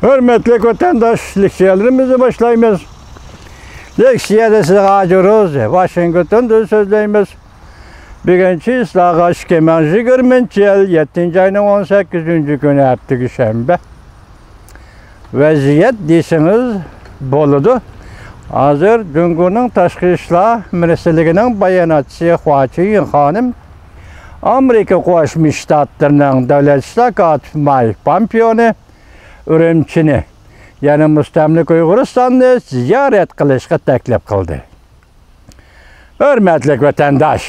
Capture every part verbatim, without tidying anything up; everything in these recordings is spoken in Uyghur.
ھۆرمەتلىك ۋەتەنداش، لېكسىيەلىرىمىزنى باشلايمىز. لېكسىيەدە سىزگە ھاجى روزى، ۋاشىنگتوندىن سۆزلەيمىز. بۈگۈن چىسلاغا ئىككى مىڭ يىگىرمىنچى يىل يەتتىنچى ئاينىڭ ئون سەككىزىنچى كۈنى، ھەپتىكى شەنبە. ۋەزىيەت دېسىڭىز بولىدۇ. ھازىر جۇڭگونىڭ تاشقى ئىشلار مىنىستىرلىكىنىڭ باياناتچىسى خۇا چىڭيىن خانىم ئامېرىكا قوشما شتاتلىرىنىڭ دۆلەت ئىشلار كاتىپى مايك پامپېئونى ئۈرۈمچىنى، يەنى مۇستەملىكە ئۇيغۇرىستاننى زىيارەت قىلىشقا تەكلىپ قىلدى. ھۆرمەتلىك ۋەتەنداش،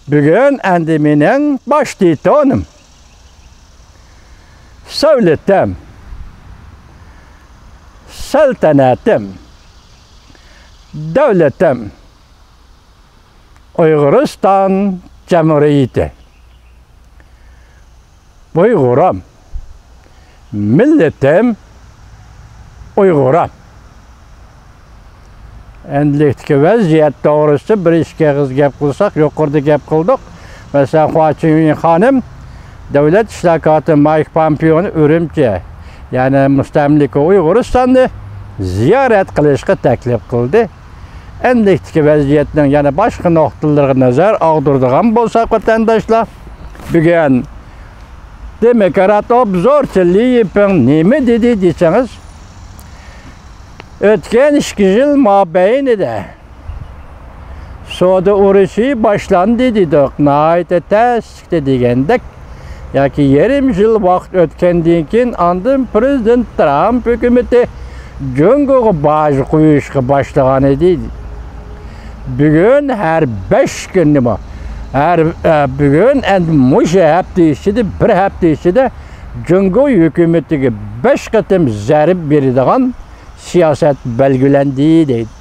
بۈگۈن ئەمدى مېنىڭ باش تىتونۇم، سۆلىتىم، سەلتەنەتىم، دۆلىتىم، ئۇيغۇرىستان جەمھۇرىيىتى. ئۇيغۇرۇم. مىللىتىم ئۇيغۇرۇم. ئەمدىلىكتىكى ۋەزىيەت توغرىسىدا بىر ئىككى ئېغىز گەپ قىلساق، يۇقىرىدا گەپ قىلدۇق. مەسىلەن، خۇا چىڭيىن خانىم دۆلەت ئىشلار كاتىپى مايك پامپېئونى ئۈرۈمچى، يەنى مۇستەملىكە ئۇيغۇرىستاننى زىيارەت قىلىشقا تەكلىپ قىلدى. ئەمدىلىكتىكى ۋەزىيەتنىڭ يەنە باشقا نۇقتىلىرىغا نەزەر ئاغدۇرىدىغان بولساق، ۋەتەنداشلار، بۈگۈن دېموكرات ئوبزورچى لى يىپىڭ نېمە دېدى دېسىڭىز، ئۆتكەن ئىككى يىل مابەينىدە سودا ئۇرۇشى باشلاندى دېدۇق، ناھايىتى تەسلىكتە دېگەندەك، ياكى يېرىم يىل ۋاقىت ئۆتكەندىن كېيىن، ئاندىن پىرېزىدېنت ترامپ ھۆكۈمىتى جۇڭگوغا باج قويۇشقا باشلىغان ئىدى. بۈگۈن ھەر بەش كۈندىمۇ، ھەر، ئە، بۈگۈن ئەمدى مۇشۇ ھەپتە ئىچىدە، بىر ھەپتە ئىچىدە جۇڭگو ھۆكۈمىتىگە بەش قېتىم زەربە بېرىدىغان سىياسەت بەلگىلەندى، دەيدۇ.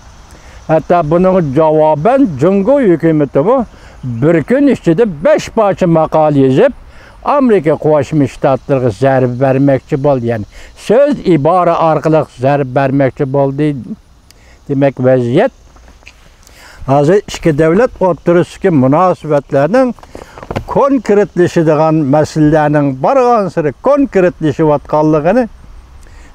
ھەتتا بۇنىڭغا جاۋابەن جۇڭگو ھۆكۈمىتىمۇ بىر كۈن ئىچىدە بەش پارچە ماقالە يېزىپ، ئامېرىكا قوشما شتاتلىرىغا زەربە بەرمەكچى بولدى. يەنى سۆز ئىبارە ئارقىلىق زەربە بەرمەكچى بولدى. دېمەك، ۋەزىيەت ھازىر ئىككى دۆلەت ئوتتۇرىسىدىكى مۇناسىۋەتلەرنىڭ كونكرېتلىشىدىغان مەسىلىلەرنىڭ بارغانسېرى كونكرېتلىشىۋاتقانلىقىنى،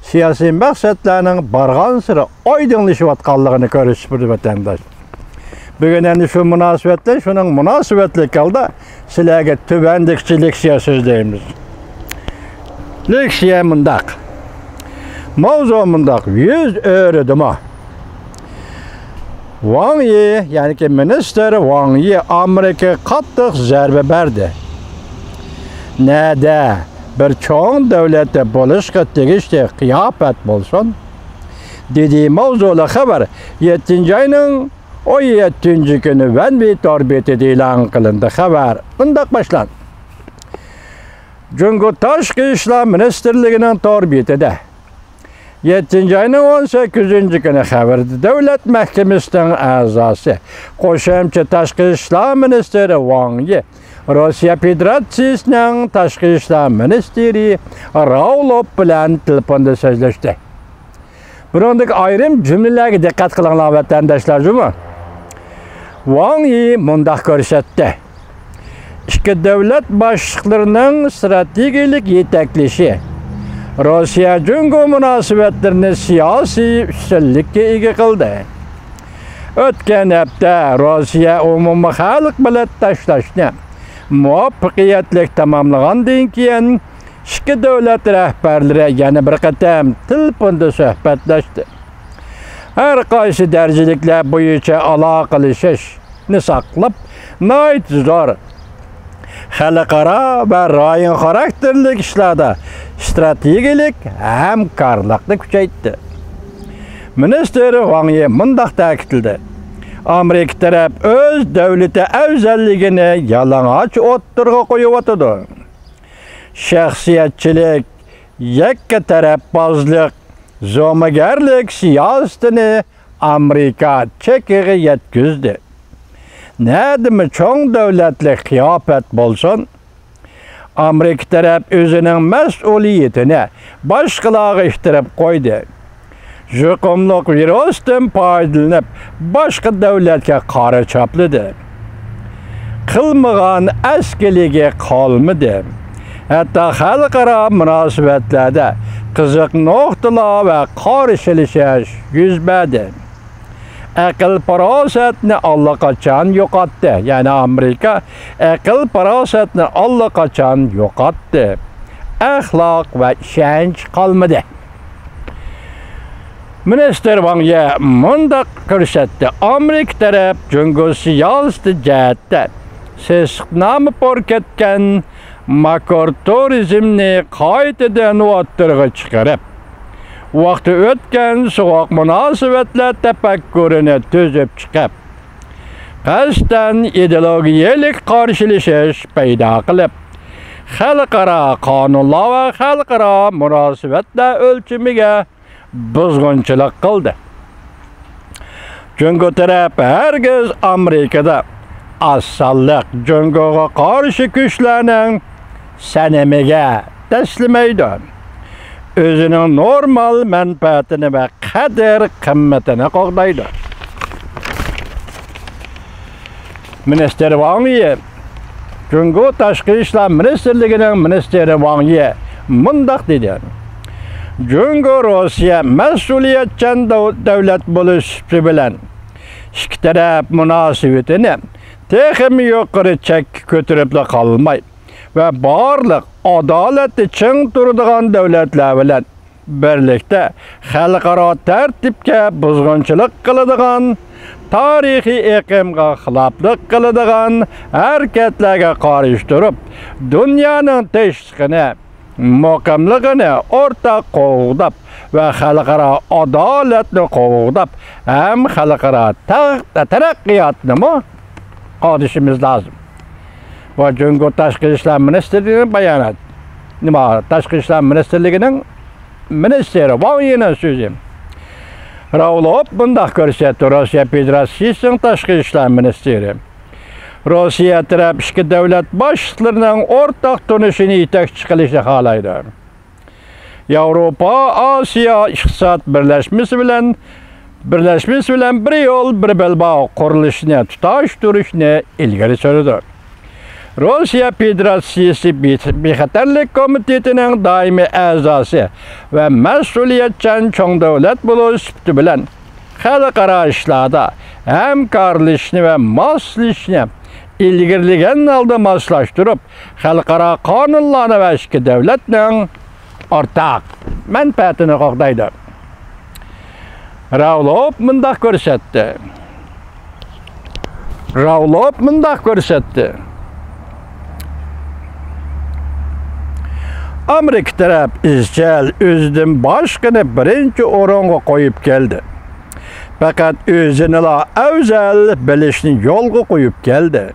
سىياسىي مەقسەتلەرنىڭ بارغانسېرى ئايدىڭلىشىۋاتقانلىقىنى كۆرسىتىپ بېرىدۇ، ۋەتەنداش. بۈگۈن ئەمدى شۇ مۇناسىۋەتتە، شۇنىڭ مۇناسىۋەتلىك ھالدا سىلەرگە تۆۋەندىكىچە لېكسىيە سۆزلەيمىز. لېكسىيە مۇنداق. ماۋزۇ مۇنداق. يۈز ئۆرۈدىمۇ ۋاڭ يى، يەنىكى مىنىستىر ۋاڭ يى ئامېرىكىغا قاتتىق زەربە بەردى. نەدە بىر چوڭ دۆلەتتە بولۇشقا تېگىشلىك قىياپەت بولسۇن، دېدى. ماۋزۇلۇق خەۋەر يەتتىنچى ئاينىڭ ئون يەتتىنچى كۈنى ۋەنۋى تور بېتىدە ئېلان قىلىندى. خەۋەر مۇنداق باشلاندى. جۇڭگو تاشقى ئىشلار مىنىستىرلىكىنىڭ تور بېتىدە يەتتىنچى ئاينىڭ ئون سەككىزىنچى كۈنى خەۋىرىدە دۆلەت مەھكىمىسىنىڭ ئەزاسى، قوشۇمچە تاشقى ئىشلار مىنىستىرى ۋاڭ يى روسىيە فېدېراتسىيىسىنىڭ تاشقى ئىشلار مىنىستىرى راۋلوف بىلەن تېلېفوندا سۆزلەشتى. بۇنىڭدىكى ئايرىم جۈملىلەرگە دىققەت قىلىڭلار، ۋەتەنداشلار، جۇمۇ. ۋاڭ يى مۇنداق كۆرسەتتى. ئىككى دۆلەت باشلىقلىرىنىڭ ئىستراتېگىيەلىك يېتەكلىشى روسىيە جۇڭگو مۇناسىۋەتلىرىنى سىياسىي ئۈستۈنلۈككە ئىگە قىلدى. ئۆتكەن ھەپتە روسىيە ئومۇمىي خەلق بېلەت تاشلاشنى مۇۋەپپەقىيەتلىك تاماملىغاندىن كېيىن، ئىككى دۆلەت رەھبەرلىرى يەنە بىر قېتىم تېلېفوندا سۆھبەتلەشتى. ھەر قايسى دەرىجىلىكلەر بويىچە ئالاقىلىشىشنى ساقلاپ، ناھايىتى زور خەلقئارا ۋە رايون خاراكتېرلىك ئىشلاردا ئىستراتېگىيەلىك ھەمكارلىقنى كۈچەيتتى. مىنىستىر ۋاڭ يى مۇنداق تەكىتلىدى: ئامېرىكا تەرەپ ئۆز دۆلىتى ئەۋزەللىكىنى يالىڭاچ ئوتتۇرىغا قويۇۋاتىدۇ. شەخسىيەتچىلىك، يەككە تەرەپبازلىق، زومىگەرلىك سىياسىتىنى ئامېرىكا چېكىگە يەتكۈزدى. نەدىمۇ چوڭ دۆلەتلىك قىياپەت بولسۇن، ئامېرىكا تەرەپ ئۆزىنىڭ مەسئۇلىيىتىنى باشقىلارغا ئىتتىرىپ قويدى. يۇقۇملۇق ۋىرۇستىن پايدىلىنىپ، باشقا دۆلەتكە قارا چاپلىدى. قىلمىغان ئەسكىلىكى قالمىدى. ھەتتا خەلقئارا مۇناسىۋەتلەردە قىزىق نۇقتىلار ۋە قارشىلىشىش يۈز بەردى. ئەقىل-پاراسەتنى ئاللىقاچان يوقاتتى، يەنى ئامېرىكا ئەقىل-پاراسەتنى ئاللىقاچان يوقاتتى. ئەخلاق ۋە ئىشەنچ قالمىدى. مىنىستىر ۋاڭ يى مۇنداق كۆرسەتتى: ئامېرىكا تەرەپ جۇڭگو سىياسىتى جەھەتتە سېسىقنامە پۇر كەتكەن ماكرو تۇرىزمنى قايتىدىن ئوتتۇرىغا چىقىرىپ، ۋاقتى ئۆتكەن سوغۇق مۇناسىۋەتلەر تەپەككۇرىنى تۈزۈپ چىقىپ، قەستەن ئىدېئولوگىيەلىك قارشىلىشىش پەيدا قىلىپ، خەلقئارا قانۇنلار ۋە خەلقئارا مۇناسىۋەتلەر ئۆلچىمىگە بۇزغۇنچىلىق قىلدى. جۇڭگو تەرەپ ھەرگىز ئامېرىكىدا ئاز سانلىق جۇڭگوغا قارشى كۈچلەرنىڭ سەنىمىگە تەسلىمەيدۇ. ئۆزىنىڭ نورمال مەنپەئەتىنى ۋە قەدىر-قىممىتىنى قوغدايدۇ. مىنىستىر ۋاڭ يى، جۇڭگو تاشقى ئىشلار مىنىستىرلىكىنىڭ مىنىستىرى ۋاڭ يى مۇنداق دېدى: جۇڭگو روسىيە مەسئۇلىيەتچان دەۋ-، دۆلەت بولۇش سۈپىتى بىلەن ئىككى تەرەپ مۇناسىۋىتىنى تېخىمۇ يۇقىرى چەككە كۆتۈرۈپلا قالماي ۋە بارلىق ئادالەتنى چىڭ تۇرىدىغان دۆلەتلەر بىلەن بىرلىكتە خەلقئارا تەرتىپكە بۇزغۇنچىلىق قىلىدىغان، تارىخىي ئېقىمغا خىلاپلىق قىلىدىغان ھەرىكەتلەرگە قارشى تۇرۇپ، دۇنيانىڭ تىنچلىقىنى، مۇقىملىقىنى ئورتاق قوغداپ ۋە خەلقئارا ئادالەتنى قوغداپ ھەم خەلقئارا تەغ-، تەرەققىياتنىمۇ قوغدىشىمىز لازىم. بۇ جۇڭگو تاشقى ئىشلار مىنىستىرلىكىنىڭ باياناتى. نېمە، تاشقى ئىشلار مىنىستىرلىكىنىڭ مىنىستىرى ۋاڭ يىنىڭ سۆزى. راۋلوف مۇنداق كۆرسەتتى، روسىيە فېدېراتسىيىسىنىڭ تاشقى ئىشلار مىنىستىرى. روسىيە تەرەپ ئىككى دۆلەت باشلىقلىرىنىڭ ئورتاق تونۇشىنى يېتەكچى قىلىشنى خالايدۇ. ياۋروپا ئاسىيا ئىقتىساد بىرلەشمىسى بىلەن، بىرلەشمىسى بىلەن بىر يول، بىر بەلباغ قۇرۇلۇشىنى تۇتاشتۇرۇشنى ئىلگىرى سۈرىدۇ. روسىيە فېدېراتسىيىسى بىخەتەرلىك كومىتېتىنىڭ دائىمىي ئەزاسى ۋە مەسئۇلىيەتچان چوڭ دۆلەت بولۇش سۈپىتى بىلەن، خەلقئارا ئىشلاردا ھەمكارلىشىشنى ۋە ماسلىشىشنى ئىلگىرىلىگەن ھالدا ماسلاشتۇرۇپ، خەلقئارا قانۇنلارنى ۋە ئىككى دۆلەتنىڭ ئورتاق مەنپەئەتىنى قوغدايدۇ. راۋلوف مۇنداق كۆرسەتتى. راۋلوف مۇنداق كۆرسەتتى. ئامېرىكا تەرەپ ئىزچىل ئۆزىدىن باشقىنى بىرىنچى ئورۇنغا قويۇپ كەلدى. پەقەت ئۆزىنىلا ئەۋزەل بىلىشنى يولغا قويۇپ كەلدى.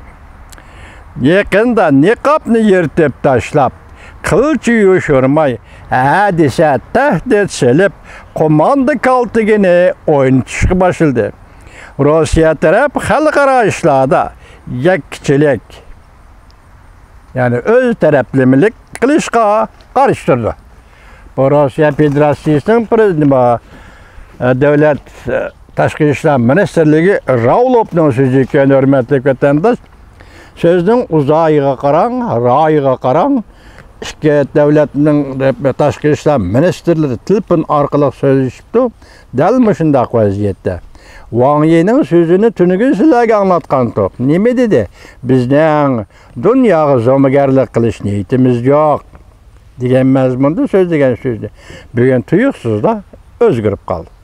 يېقىندا نىقابنى يىرتىپ تاشلاپ، قىلچە يوشۇرماي، ھە دېسە تەھدىت سېلىپ، قوماندا كالتىكىنى ئوينىتىشقا باشلىدى. روسىيە تەرەپ خەلقئارا ئىشلاردا يەككىچىلىك، يەنى ئۆز تەرەپلىمىلىك قىلىشقا قارشى تۇرىدۇ. بۇ روسىيە فېدېراتسىيىسىنىڭ پرېزىدېنتى، دۆلەت تاشقى ئىشلار مىنىستىرلىكى راۋلوفنىڭ سۆزى ئىكەن، ھۆرمەتلىك ۋەتەنداش. سۆزنىڭ ئۇزايىغا قاراڭ، رايىغا قاراڭ. ئىككى دۆلەتنىڭ تاشقى ئىشلار مىنىستىرلىرى تېلېفون ئارقىلىق سۆزلىشىپتۇ. دەل مۇشۇنداق ۋەزىيەتتە. ۋاڭ يىنىڭ سۆزىنى تۈنۈگۈن سىلەرگە ئاڭلاتقانتۇق. نېمە دېدى؟ بىزنىڭ دۇنياغا زومىگەرلىك قىلىش نىيىتىمىز يوق، دېگەن مەزمۇندا سۆزلىگەن سۆزى بۈگۈن تۇيۇقسىزلا ئۆزگىرىپ قالدى.